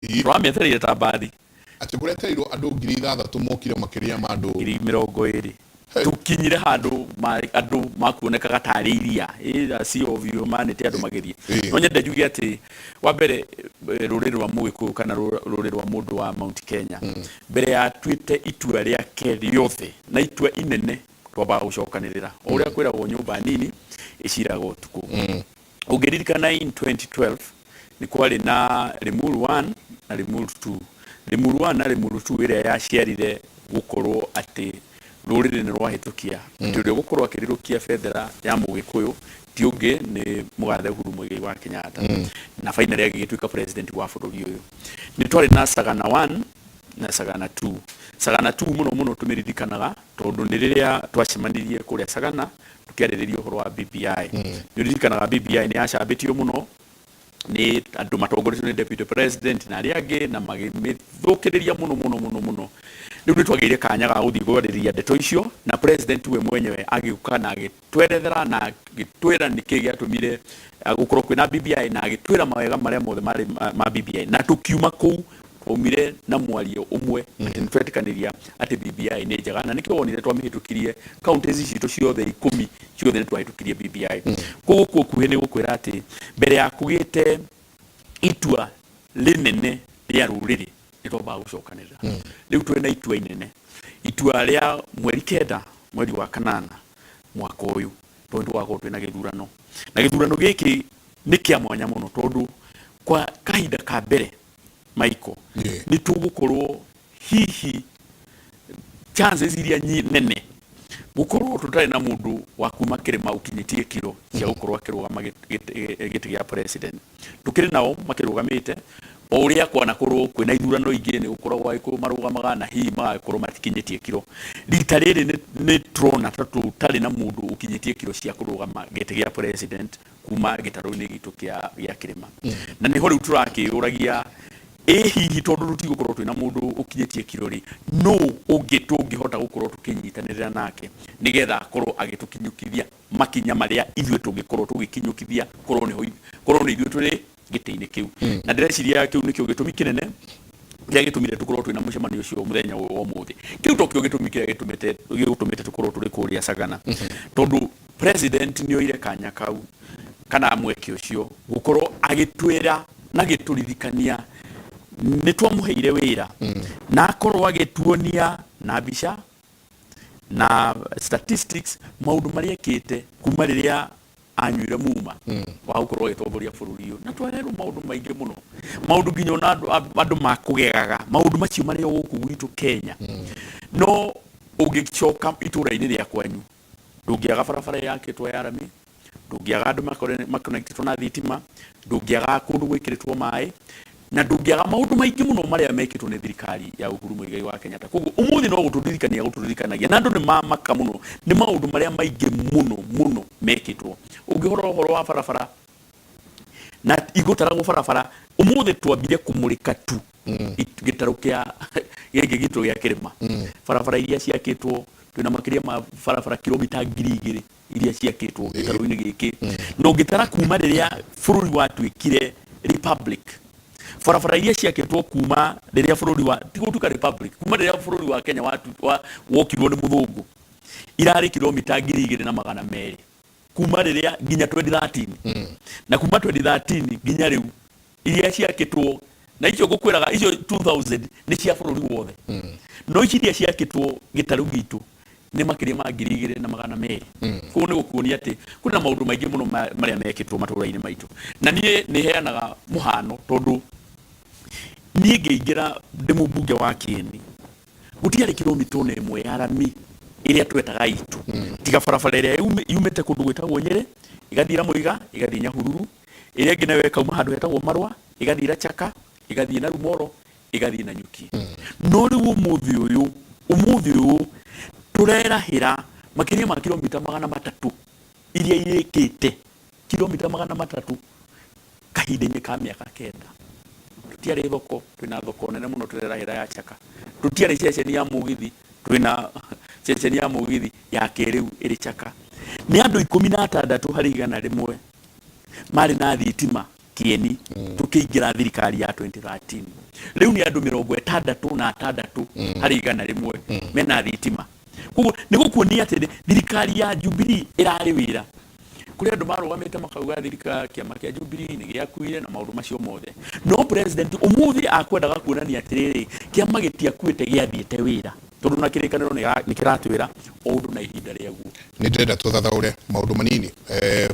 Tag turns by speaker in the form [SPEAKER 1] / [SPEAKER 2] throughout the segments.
[SPEAKER 1] Tũramĩetereire ta mbathi.
[SPEAKER 2] Atĩ kũretereirwo andũ 6,000 mokire makĩria ma andũ
[SPEAKER 1] 20,000. Tũkinyire handũ andũ makuonekaga tarĩ iria, a sea of humanity, andũ magĩthiĩ. No nyende njuge atĩ wa mbere, rũrĩrĩ rwa Mũgĩkũyũ kana rũrĩrĩ rwa mũndũ wa Mount Kenya, mbere ya atuĩte itua rĩake rĩothe na itua inene, twambaga gũcokanĩrĩra. O ũrĩa kwĩragwo nyũmba nini ĩciraga ũtukũ. Ũngĩririkana in 2012 nĩ kwarĩ na Limuru 1 na Limuru 2. Limuru 1 na Limuru 2 ĩrĩa yaciarire gũkorwo atĩ rũrĩrĩ nĩ rwahĩtũkia atĩ ũrĩa ũgũkorwo akĩrirũkia bendera ya Mũgĩkũyũ ti ũngĩ nĩ mũgathe Uhuru Muigai wa Kenyatta, na finally agĩgĩtuĩka president wa bũrũri ũyũ. Nĩ twarĩ na Sagana 1 na Sagana 2. Sagana 2 mũno mũno tũmĩririkanaga tondũ nĩ rĩrĩa twacemanirie kũrĩa Sagana tũkĩarĩrĩria ũhoro wa BBI. Nĩ ũririkanaga BBI nĩ yacambĩtio mũno nĩ andũ matongoretio nĩ deputy president na arĩa angĩ, na magĩmĩthũkĩrĩria mũno mũno mũno mũno. Rĩu nĩ twagĩire kanya ga gũthiĩ kwarĩrĩria ndeto icio na president we mwenyewe agĩũka na agĩtwerethera na agĩtwĩra nĩkĩ gĩatũmire gũkorwo kwĩna BBI, na agĩtwĩra mawega marĩa mothe marĩ ma BBI, na tũkiuma kũu twaumire na mwario ũmwe atĩ nĩ twetĩkanĩria atĩ BBI nĩ njega, na nĩkĩo wonire twamĩhĩtũkirie counties citũ ciothe 10, ciothe nĩ twahĩtũkirie BBI. Koguo kuo kuhĩ nĩ gũkwĩra atĩ mbere ya kũgĩte itua rĩnene rĩa rũrĩrĩ nĩ twambaga gũcokanĩrĩra. Rĩu twĩna itua inene, itua rĩa mweri 9 mweri wa kanana mwaka ũyũ, tondũ tũgakorwo twĩna gĩthurano, na gĩthurano gĩkĩ nĩ kĩa mwanya mũno tondũ kwa kahinda ka mbere, Michael, nĩ tũgũkorwo hihi chances iria nene gũkorwo tũtarĩ na mũndũ wa kuma kĩrĩma ũkinyĩtie kiro cia gũkorwo akĩrũgama gĩtĩ gĩa president. Tũkĩrĩ nao makĩrũgamĩte, o ũrĩa kwanakorwo kwĩna ithurano ingĩ nĩ gũkoragwo Agĩkũyũ marũgamaga na hihi magakorwo matikinyĩtie kiro. Rita rĩrĩ nĩ tũrona ta tũtarĩ na mũndũ ũkinyĩtie kiro cia kũrũgama gĩtĩ gĩa president kuma gĩtarũ-inĩ gitũ gĩa kĩrĩma, na nĩho rĩu tũrakĩũragia, ĩ hihi tondũ tũtigũkorwo twĩna mũndũ ũkinyĩtie kiro rĩ, nũ ũngĩ tũngĩhota gũkorwo tũkĩnyitanĩrĩra nake nĩgetha akorwo agĩtũkinyũkithia makinya marĩa ithuĩ tũngĩkorwo tũgĩkinyũkithia korwo nĩho korwo nĩ ithuĩ tũrĩ gĩtĩ-inĩ kĩu? Na ndĩreciria kĩu nĩkĩo gĩtũmi kĩnene kĩrĩa gĩtũmire tũkorwo twĩna mũcemanio ũcio mũthenya ũyũ wa ũmũthĩ. Kĩu tokĩo gĩtũmi kĩrĩa gĩtũmĩte gĩgũtũmĩte tũkorwo tũrĩ kũrĩa Sagana, tondũ president nĩ oire kanya kau kana mweke ũcio gũkorwo agĩtwĩra na gĩtũririkania nĩ twamũheire wĩra, na akorwo agĩtuonia na mbica na statistics maũndũ marĩa ekĩte kuma rĩrĩa anyuire muma wa gũkorwo agĩtongoria bũrũri ũyũ, na twarerwo maũndũ maingĩ mũno, maũndũ nginya ona andũ makũgegaga maũndũ macio marĩ o gũkũ gwitũ Kenya. No ũngĩcoka itũũra-inĩ rĩa kwanyu, ndũngĩaga barabara yakĩtwo ya rami, ndũngĩaga andũ makonectĩtwo na thitima, ndũngĩaga kũndũ gwĩkĩrĩtwo maĩ, na ndũngĩaga maũndũ maingĩ mũno marĩa mekĩtwo nĩ thirikari ya Uhuru Muigai wa Kenyatta. Koguo ũmũthĩ no gũtũririkania gũtũririkanagia, na andũ nĩ mamaka mũno nĩ maũndũ marĩa maingĩ mũno mũno mekĩtwo. Ũngĩhora ũhoro wa barabara na igũtaragwo barabara, ũmũthĩ twambire kũmũrĩka tu gĩtarũ kĩa gĩkĩ gitũ gĩa kĩrĩma, barabara iria ciakĩtwo, twĩna makĩria ma barabara kilomita 2000 iria ciakĩtwo gĩtarũ-inĩ gĩkĩ. Na ũngĩtara kuma rĩrĩa bũrũri watuĩkire republic, barabara iria ciakĩtwo kuma rĩrĩa bũrũri wa ti gũtuĩka republic, kuma rĩrĩa bũrũri wa Kenya wokirwo nĩ mũthũngũ, irarĩ kilomita 2200 kuma rĩrĩa nginya 2013, na kuma 2013 nginya rĩu iria ciakĩtwo, na icio ngũkwĩraga icio 2000 nĩ cia bũrũri wothe, no ici iria ciakĩtwo gĩtarũ gitũ nĩ makĩria ma 2200. Koguo nĩ gũkuonia atĩ kwĩna maũndũ maingĩ mũno marĩa mekĩtwo matũũra-inĩ maitũ. Na niĩ nĩ heanaga mũhano, tondũ niĩ ngĩingĩra ndĩ mũmbunge wa Kieni, gũtiarĩ kilomita ona ĩmwe ya rami ĩrĩa twetaga itũ, tiga barabara ĩrĩa yumĩte kũndũ gwĩtagwo Nyĩrĩ ĩgathiĩ Mũiga ĩgathiĩ Nyahururu, ĩrĩa ĩngĩ nayo ĩkauma handũ hetagwo Marũa ĩgathiĩ Rachaka ĩgathiĩ na Rumoro ĩgathiĩ na Nyuki. No rĩu ũmũthĩ ũyũ tũrerahĩra makĩria ma kilomita 300 iria irĩkĩte, kilomita 300 kahinda-inĩ ka mĩaka 9. Tũtiarĩ thoko, twĩna thoko nene mũno tũrerahĩra ya Chaka. Tũtiarĩ ceceni ya mũgithi, twĩna ceceni ya mũgithi ya kĩrĩu ĩrĩ Chaka. Nĩ andũ 16 harĩ 100 marĩ na thitima Kieni tũkĩingĩra thirikari ya 2013. Rĩu nĩ andũ 66 harĩ 100 mena thitima. Koguo nĩ gũkuonia atĩ thirikari ya Jubilee ĩrarĩ wĩra. Kũrĩ andũ marũgamĩte makauga thirikari, kĩama kĩa Jubilee nĩ gĩakuire na maũndũ macio mothe, no president ũmũthĩ akwendaga kuonania atĩrĩrĩ, kĩama gĩtiakuĩte, gĩathiĩte wĩra, tondũ na kĩrĩkanĩro nĩ kĩratwĩra o ũndũ na ihinda rĩaguo.
[SPEAKER 2] Nĩ ndĩrenda tũthathaũre maũndũ manini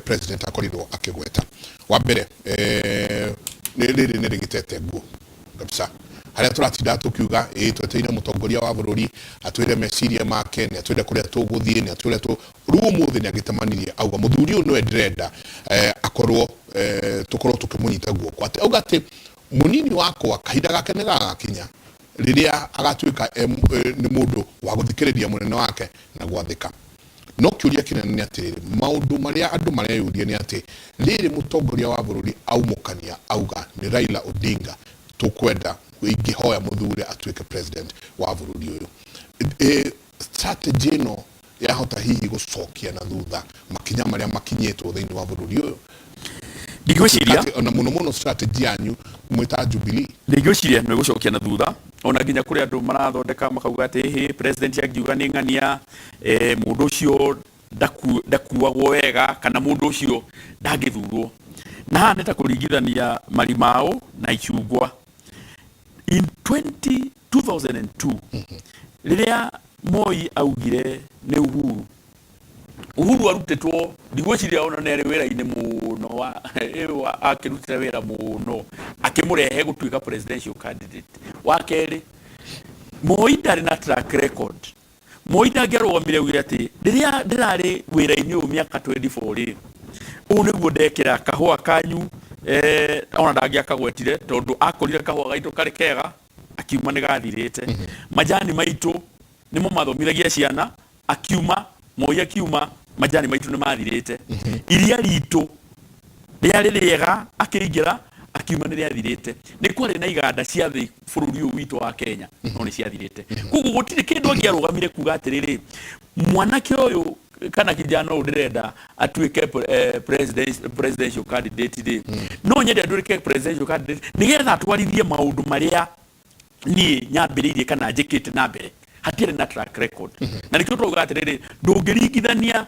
[SPEAKER 2] president akorirwo akĩgweta. Wa mbere, rĩrĩ nĩ rĩgĩtete nguo kabisa harĩa tũratinda tũkiuga ĩ twetereire mũtongoria wa bũrũri atwĩre meciria make, nĩ atwĩre kũrĩa tũgũthiĩ, nĩ atwĩre tũ rĩu ũmũthĩ nĩ agĩtemanirie auga mũthuri ũyũ nĩwe ndĩrenda akorwo tũkorwo tũkĩmũnyita guoko, atĩ auga atĩ mũnini wakwa kahinda gake nĩ gagakinya rĩrĩa agatuĩka nĩ mũndũ wa gũthikĩrĩria mũnene wake na gwathĩka. No kĩũria kĩnene nĩ atĩrĩrĩ, maũndũ marĩa andũ mareyũria nĩ atĩ rĩrĩ mũtongoria wa bũrũri aumũkania auga nĩ Raila Odinga tũkwenda, ingĩhoya mũthure atuĩke president wa bũrũri ũyũ, strategy ĩno yahota hihi gũcokia na thutha makinya marĩa makinyĩtwo thĩinĩ wa bũrũri ũyũ?
[SPEAKER 1] Ndigwĩciria.
[SPEAKER 2] Atĩ, ona mũno mũno strategy yanyu mwĩta Jubilee.
[SPEAKER 1] Ndigwĩciria nĩ gũcokia na thutha, ona nginya kũrĩ andũ marathondeka makauga atĩ hĩ president angiuga nĩ ng'ania, mũndũ ũcio ndakuagwo wega kana mũndũ ũcio ndangĩthurwo. Na haha nĩ ta kũringithania marimao na icungwa. In 2002 rĩrĩa Moi augire nĩ Uhuru, Uhuru arutĩtwo, ndigwĩciria ona nĩ arĩ wĩra-inĩ mũno wa akĩrutĩra wĩra mũno akĩmũrehe gũtuĩka presidential candidate. Wa kerĩ, Moi ndarĩ na track record. Moi ndangĩarũgamire augire atĩ rĩrĩa ndĩrarĩ wĩra-inĩ ũyũ mĩaka 24 rĩ, ũũ nĩguo ndekĩra kahũa kanyu, ona ndangĩakagwetire tondũ akorire kahũa gaitũ karĩ kega, akiuma nĩ gathirĩte. Majani maitũ nĩmo mathomithagia ciana, akiuma Moi, akiuma majani maitũ nĩ mathirĩte. Iria ritũ rĩarĩ rĩega, akĩingĩra akiuma nĩ rĩathirĩte. Nĩ kwarĩ na iganda cia thĩ bũrũri ũyũ witũ wa Kenya, no nĩ ciathirĩte. Koguo gũtirĩ kĩndũ angĩarũgamire kuga atĩrĩrĩ, mwanake ũyũ kana kijana ũyũ ndĩrenda atuĩke presidential candidate rĩ, no nyende atuĩke presidential candidate nĩgetha atwarithie maũndũ marĩa niĩ nyambĩrĩirie kana njĩkĩte na mbere. Hatirĩ na track record, na nĩkĩo tũrauga atĩrĩrĩ, ndũngĩringithania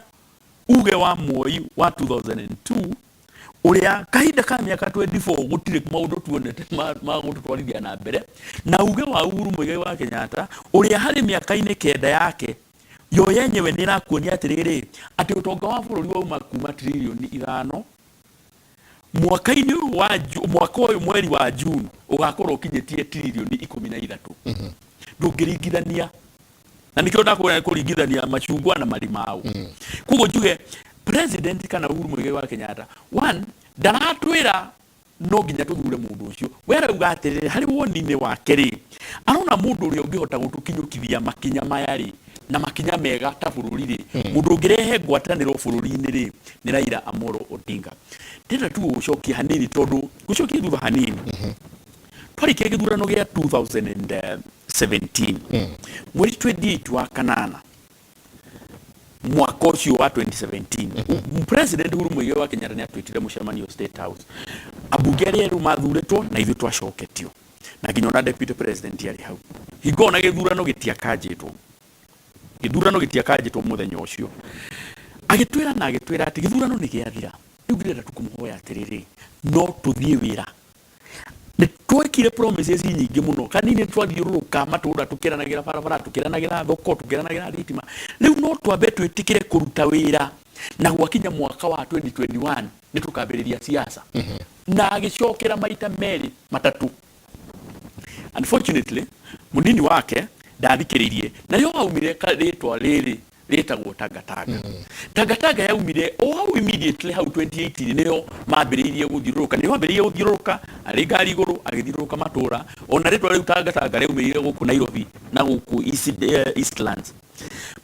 [SPEAKER 1] uge wa Moi wa 2002 ũrĩa kahinda ka mĩaka 24 gũtirĩ maũndũ tuonete ma gũtũtwarithia na mbere, na uge wa Uhuru Muigai wa Kenyatta ũrĩa harĩ mĩaka-inĩ 9 yake yo yenyewe nĩ ĩrakuonia atĩrĩrĩ, atĩ ũtonga wa bũrũri wauma kuma 5 trillion mwaka-inĩ ũyũ wa mwaka ũyũ mweri wa June ũgakorwo ũkinyĩtie 13 trillion. Ndũngĩringithania, na nĩkĩo ndakwĩra kũringithania macungwa na marimau. Koguo njuge president kana Uhuru Muigai wa Kenyatta one ndaratwĩra no nginya tũthure mũndũ ũcio. We arauga atĩrĩrĩ, harĩ woni-inĩ wake rĩ, arona mũndũ ũrĩa ũngĩhota gũtũkinyũkithia makinya maya rĩ, na makinya mega ta bũrũri rĩ, mũndũ ũngĩrehe ngwatanĩro bũrũri-inĩ rĩ, nĩ Raila Amolo Odinga. Ndĩrenda tu gũgũcokia hanini, tondũ gũcokia thutha hanini, twarĩkia gĩthurano gĩa 2017 mweri 28 wa kanana mwaka ũcio wa 2017, President Uhuru Muigai wa Kenyatta nĩ atwĩtire mũcemanio State House, ambunge arĩa erũ mathurĩtwo na ithuĩ twacoketio, na nginya ona deputy president arĩ hau. Hingo ona gĩthurano gĩtiakanjĩtwo, gĩthurano gĩtiakanjĩtwo mũthenya ũcio. Agĩtwĩra na agĩtwĩra atĩ gĩthurano nĩ gĩathira, rĩu ndĩrenda tũkũmũhoya atĩrĩrĩ, no tũthiĩ wĩra. Nĩ twekire promises nyingĩ mũno kanini, twathiũrũrũka matũra tũkĩranagĩra barabara, tũkĩranagĩra thoko, tũkĩranagĩra thitima, rĩu no twambe twĩtĩkĩre kũruta wĩra, na gwakinya mwaka wa 2021 nĩ tũkambĩrĩria siasa. Na agĩcokera maita merĩ matatũ. Unfortunately, mũnini wake ndathikĩrĩirie, na rĩo aumire rĩtwa rĩrĩ rĩtagwo Tangatanga. Tangatanga yaumire o hau immediately hau 2018, nĩyo mambĩrĩirie gũthiũrũrũka, nĩyo ambĩrĩirie gũthiũrũrũka arĩ ngari igũrũ agĩthiũrũrũka matũra. Ona rĩtwa rĩu Tangatanga rĩaumĩrire gũkũ Nairobi na gũkũ Eastlands.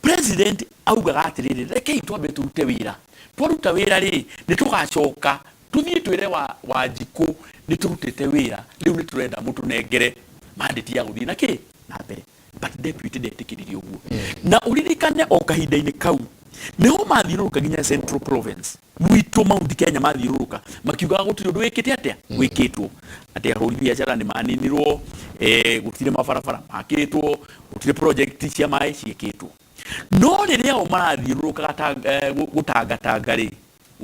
[SPEAKER 1] President augaga atĩrĩrĩ, rekei twambe tũrute wĩra, twaruta wĩra rĩ, nĩ tũgacoka tũthiĩ twĩre wa Wanjikũ nĩ tũrutĩte wĩra, rĩu nĩ tũrenda mũtũnengere mandate ya gũthiĩ na kĩ na mbere. But deputy ndetĩkĩririe ũguo. Na ũririkane o kahinda-inĩ kau Nĩho mathiũrũrũka nginya Central Province gwitũ, Mount Kenya, mathiũrũrũka makiugaga gũtirĩ ũndũ wĩkĩte atĩa wĩkĩtwo, atĩ ahũri biacara nĩ maninirwo, gũtirĩ mabarabara makĩtwo, gũtirĩ project cia maĩ ciĩkĩtwo. No rĩrĩa o marathiũrũrũka gũtangatanga rĩ,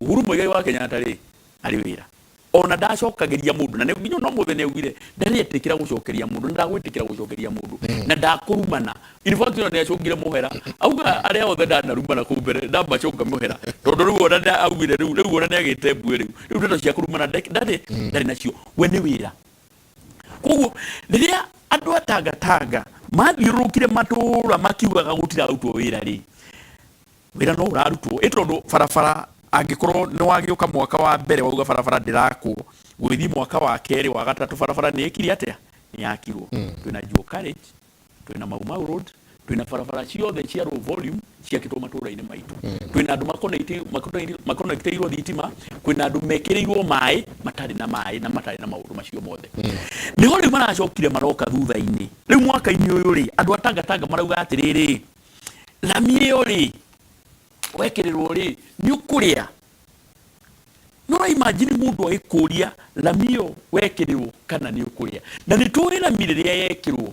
[SPEAKER 1] Uhuru Muigai wa Kenyatta rĩ arĩ wĩra, ona ndacokagĩria mũndũ, na nginya no mũthĩ nĩ augire ndarĩ etĩkĩra gũcokeria mũndũ, na ndagwĩtĩkĩra gũcokeria mũndũ na ndakũrumana. In fact, ona nĩ acũngire mũhera, auga arĩa othe ndanarumana kũu mbere ndamacoka mũhera, tondũ rĩu ona augire rĩu ona nĩ agĩte mbuĩ, rĩu ndeto cia kũrumana ndarĩ nacio, we nĩ wĩra. Koguo rĩrĩa andũ a Tangatanga mathiũrũrũkire matũũra makiugaga gũtirarutwo wĩra rĩ, wĩra no ũrarutwo ĩ, tondũ barabara angĩkorwo nĩ wagĩũka mwaka wa mbere wauga barabara ndĩrakwo, gwĩthiĩ mwaka wa kerĩ, wa gatatũ, barabara nĩ ĩkire atĩa? Nĩ yakirwo. Twĩna Jua College, twĩna Mau Mau Road, twĩna barabara ciothe cia low volume ciakĩtwo matũũra-inĩ maitũ, twĩna andũ makonekteirwo thitima, kwĩna andũ mekĩrĩirwo maĩ matarĩ na maĩ na matarĩ na maũndũ macio mothe. Nĩho rĩu maracokire maroka thutha-inĩ rĩu mwaka-inĩ ũyũ rĩ, andũ a Tangatanga marauga atĩrĩrĩ, rami ĩyo rĩ wekĩrĩrwo rĩ, nĩ ũkũrĩa? No imagine mũndũ agĩkũria rami ĩyo wekĩrĩrwo kana nĩ ũkũrĩa, na nĩ tũĩ rami rĩrĩa yekĩrwo,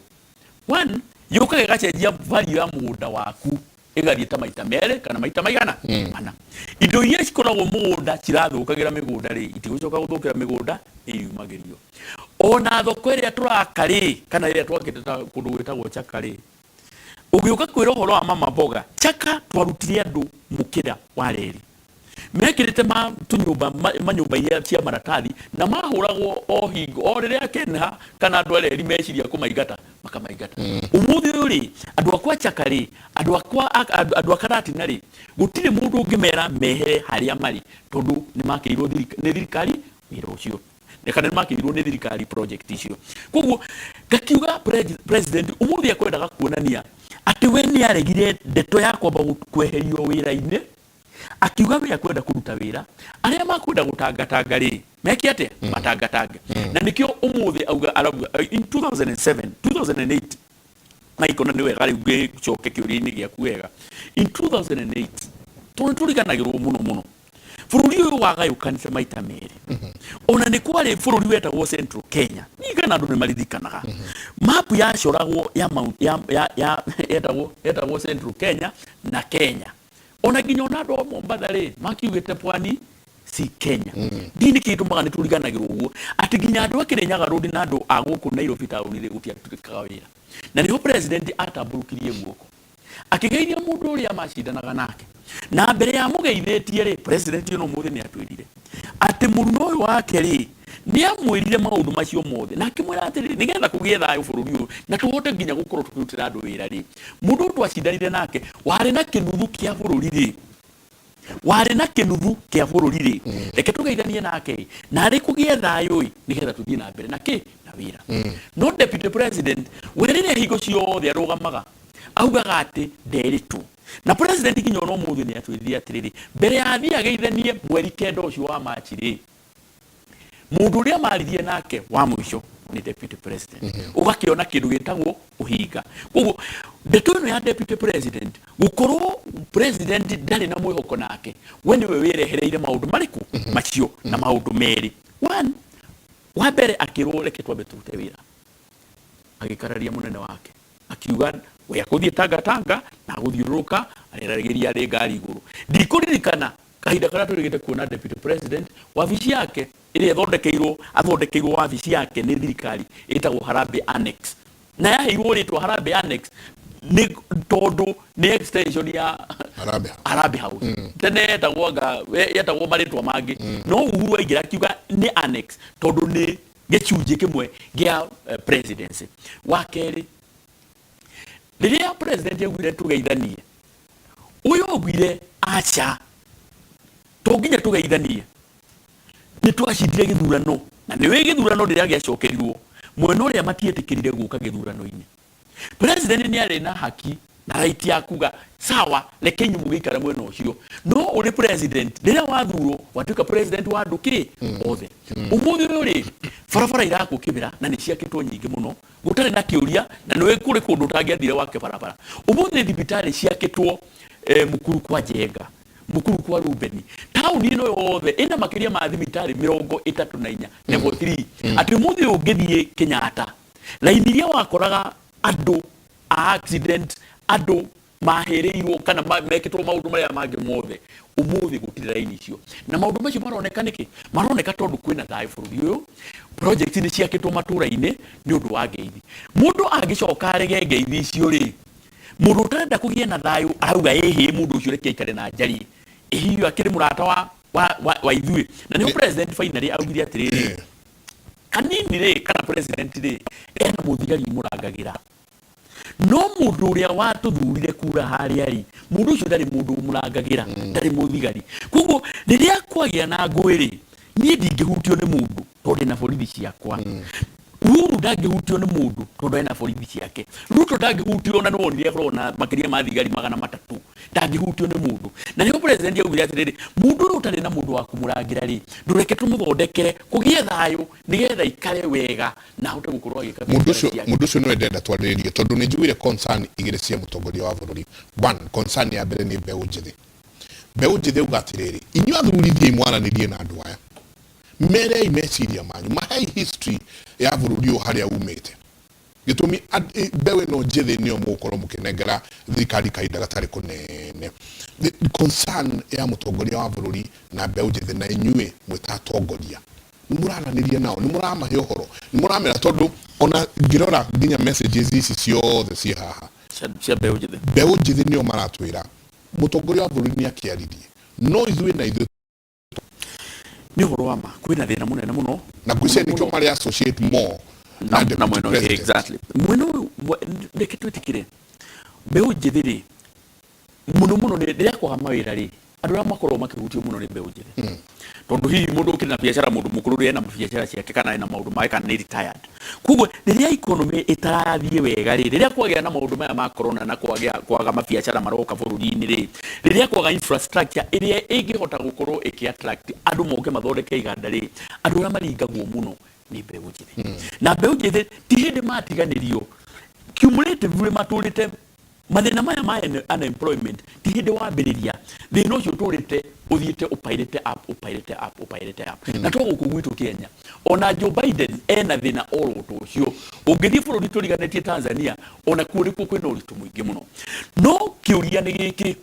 [SPEAKER 1] one, yũkaga ĩgacenjia value ya mũgũnda waku, ĩgathiĩ ta maita merĩ kana maita maigana mana. Indo iria cikoragwo mũgũnda cirathũkagĩra mĩgũnda rĩ, itigũcoka gũthũkĩra mĩgũnda, nĩ iriumagĩrio. Ona thoko ĩrĩa tũraka rĩ, kana ĩrĩa twakĩte ta kũndũ gwĩtagwo Chaka rĩ, ũgĩũka kwĩra ũhoro wa mama mboga Chaka, twarutire andũ mũkĩra wa reri mekĩrĩte ma tũnyũmba manyũmba iria cia maratathi, na mahũragwo o hingo o rĩrĩa Kenha kana andũ a reri meciria kũmaingata, makamaingata. Ũmũthĩ ũyũ rĩ, andũ akwa Chaka rĩ, andũ akwa andũ a Karatina rĩ, gũtirĩ mũndũ ũngĩmera mehere harĩa marĩ, tondũ nĩ makĩirwo nĩ thirikari wĩra ũcio, kana nĩ makĩirwo nĩ thirikari project icio. Koguo ngakiuga president ũmũthĩ akwendaga kuonania atĩ we nĩ aregire ndeto ya kwamba kweherio wĩra-inĩ, akiuga we akwenda kũruta wĩra, arĩa makwenda gũtangatanga rĩ, meke atĩa? Matangatange. Na nĩkĩo ũmũthĩ auga, arauga in 2007, 2008, maikona nĩ wega rĩu ngĩcoke kĩũria-inĩ gĩaku wega. In 2008, tondũ nĩ tũriganagĩrwo mũno mũno, bũrũri ũyũ wagayũkanĩte maita merĩ. Ona nĩ kwarĩ bũrũri wetagwo Central Kenya, niĩ kana andũ nĩ maririkanaga mapu yacoragwo ya Mount- ya ya ya yetagwo Central Kenya na Kenya. Ona nginya ona andũ a Mombatha rĩ, makiugĩte pwani si Kenya. Ndii nĩ kĩtũmaga nĩ tũriganagĩrwo ũguo, atĩ nginya andũ a Kĩrĩnyaga Road na andũ a gũkũ Nairobi taũni rĩ, gũtiatuĩkaga wĩra. Na nĩho president atambũrũkirie guoko akĩgeithia mũndũ ũrĩa macindanaga nake, na mbere ya mũgeithĩtie rĩ, president ũyũ no mũthĩ nĩ atwĩrire atĩ mũruna ũyũ wake rĩ, nĩ amwĩrire maũndũ macio mothe, na akĩmwĩra atĩrĩrĩ, nĩgetha kũgĩe thayũ bũrũri ũyũ na tũhote nginya gũkorwo tũkĩrutĩra andũ wĩra rĩ, mũndũ ũyũ twacindanire nake warĩ na kĩnuthu kĩa bũrũri rĩ, warĩ na kĩnuthu kĩa bũrũri rĩ, reke tũgeithanie nake ĩ, na arĩ kũgĩe thayũ ĩ, nĩgetha tũthiĩ na mbere na kĩ na wĩra. No deputy president we rĩrĩa hingo ciothe arũgamaga augaga atĩ nderĩtwo, na president nginya ona ũmũthĩ nĩ atwĩrire atĩrĩrĩ, mbere ya athiĩ ageithanie mweri 9 ũcio wa Machi rĩ, mũndũ ũrĩa maririe nake wa mũico nĩ deputy president. Ũgakĩona kĩndũ gĩtagwo ũhinga. Koguo ndeto ĩno ya deputy president gũkorwo president ndarĩ na mwĩhoko nake, we nĩwe wĩrehereire maũndũ marĩkũ macio na maũndũ merĩ. One, wa mbere akĩrwo reke twambe tũrute wĩra, agĩkararia mũnene wake, akiuga we akũthiĩ Tangatanga na agũthiũrũrũka arĩragĩria arĩ ngari igũrũ. Ndikũririkana kahinda karĩa tũrĩgĩte kuona deputy president wabici yake ĩrĩa ĩthondekeirwo, athondekeirwo wabici yake nĩ thirikari ĩtagwo Harambee Annex, na yaheirwo rĩtwa Harambee Annex nĩ tondũ nĩ extension ya
[SPEAKER 2] Harambee.
[SPEAKER 1] Harambee House. Tene yetagwo anga yetagwo marĩtwa mangĩ, no Uhuru aingĩra akiuga nĩ annex tondũ nĩ gĩcunjĩ kĩmwe gĩa presidency. Wa kerĩ, rĩrĩa president augire tũgeithanie, ũyũ augire aca, to nginya tũgeithanie, nĩ twacindire gĩthurano. Na nĩ wĩ gĩthurano rĩrĩa gĩacokerirwo, mwena ũrĩa matietĩkĩrire gũka gĩthurano-inĩ, president nĩ arĩ na haki na right ya kuga sawa, reke inyuĩ mũgĩikare mwena ũcio. No ũrĩ president, rĩrĩa wathurwo watuĩka president wa andũ kĩ othe. Ũmũthĩ ũyũ rĩ, barabara irakwo Kĩbĩra na nĩ ciakĩtwo nyingĩ mũno gũtarĩ na kĩũria, na nĩ kũrĩ kũndũ ũtangĩathire wake barabara. Ũmũthĩ thibitarĩ ciakĩtwo. Mukuru kwa Njenga, Mukuru kwa Rubeni, taũni ĩno yothe ĩna makĩria ma thibitarĩ 34 level 3, atĩ ũmũthĩ ũyũ ũngĩthiĩ Kenyatta, raini iria wakoraga andũ a accident, andũ mahĩrĩirwo kana mekĩtwo maũndũ marĩa mangĩ mothe, ũmũthĩ gũtirĩ raini icio. Na maũndũ macio maroneka nĩkĩ? Maroneka tondũ kwĩna thayũ bũrũri ũyũ, project nĩ ciakĩtwo matũra-inĩ nĩ ũndũ wa ngeithi. Mũndũ angĩcoka arege ngeithi icio rĩ, mũndũ ũtarenda kũgĩe na thayũ arauga ĩhĩ, mũndũ ũcio reke aikare na njarĩ, ĩhihi akĩrĩ mũrata wa ithuĩ. Na nĩho president finally augire atĩrĩrĩ, kanini rĩ, kana president rĩ, ena mũthigari ũmũrangagĩra, no mũndũ ũrĩa watũthurire kura harĩa rĩ, mũndũ ũcio ndarĩ mũndũ ũmũrangagĩra, ndarĩ mũthigari. Koguo rĩrĩa kwagĩa na ngũĩ rĩ, niĩ ndingĩhutio nĩ mũndũ tondũ ndĩna borithi ciakwa. Uhuru ndangĩhutio nĩ mũndũ tondũ ena borithi ciake. Ruto ndangĩhutio, na nĩwonire akoragwo na makĩria ma thigari 300, ndangĩhutio nĩ mũndũ. Na nĩho president augire atĩrĩrĩ, mũndũ ũyũ ũtarĩ na mũndũ wa kũmũrangĩra rĩ, ndũreke tũmũthondekere kũgĩe thayũ nĩgetha ikare wega na ahote gũkorwo agĩka
[SPEAKER 2] Mũndũ
[SPEAKER 1] biacara
[SPEAKER 2] ũcio
[SPEAKER 1] ciake.
[SPEAKER 2] Mũndũ ũcio nĩwe ndĩrenda twarĩrĩrie, tondũ nĩ njiguire concern igĩrĩ cia mũtongoria wa bũrũri. One, concern ya mbere nĩ mbeũ njĩthĩ. Mbeũ njĩthĩ auga atĩrĩrĩ, inyuĩ athuri, thiĩi mwaranĩrie na andũ aya, merei meciria manyu, mahei history ya bũrũri ũyũ harĩa umĩte. Gĩtũmi mbeũ ĩno njĩthĩ nĩyo mũgũkorwo mũkĩnengera thirikari kahinda gatarĩ kũnene. The concern ya mũtongoria wa bũrũri na mbeũ njĩthĩ, na inyuĩ mwĩ ta atongoria, nĩ mũraranĩria nao, nĩ mũramahe ũhoro, nĩ mũramera? Tondũ ona ngĩrora nginya messages ici ciothe ciĩ haha
[SPEAKER 1] cia mbeũ njĩthĩ,
[SPEAKER 2] mbeũ njĩthĩ nĩo maratwĩra mũtongoria wa bũrũri nĩ akĩaririe, no ithuĩ na ithuĩ.
[SPEAKER 1] Nĩ ũhoro wa ma, kwĩna thĩna mũnene mũno.
[SPEAKER 2] Na ngwĩciria nĩkĩo marĩ associate more na
[SPEAKER 1] na
[SPEAKER 2] deputy
[SPEAKER 1] mwena
[SPEAKER 2] president.
[SPEAKER 1] Exactly, mwena ũyũ reke twĩtĩkĩre mbeũ njĩthĩ rĩ, mũno mũno nĩ rĩrĩa kwaga mawĩra rĩ, andũ arĩa makoragwo makĩhutio mũno nĩ mbeũ njĩthĩ, tondũ hihi mũndũ ũkĩrĩ na biacara, mũndũ mũkũrũ rĩ, ena biacara ciake kana ena maũndũ make kana nĩ retired. Koguo rĩrĩa economy ĩtarathiĩ wega rĩ, rĩrĩa kwagĩa na maũndũ maya ma corona na kwagĩa kwaga mabiacara maroka bũrũri-inĩ rĩ, rĩrĩa kwaga infrastructure ĩrĩa ĩngĩhota gũkorwo ĩkĩ attract andũ moke mathondeke iganda rĩ, andũ arĩa maringagwo mũno nĩ mbeũ njĩthĩ. Na mbeũ njĩthĩ ti hĩndĩ matiganĩrio, cumulatively matũrĩte mathĩna maya ma unemployment. Ti hĩndĩ wambĩrĩria thĩna ũcio, ũtũrĩte ũthiĩte ũpairĩte up, ũpairĩte up, ũpairĩte up. Na to gũkũ gwitũ Kenya, ona Joe Biden ena thĩna oro ta ũcio. Ũngĩthiĩ bũrũri tũriganĩtie, Tanzania, ona kuo nĩkuo kwĩna ũritũ mũingĩ mũno. No kĩũria nĩ gĩkĩ.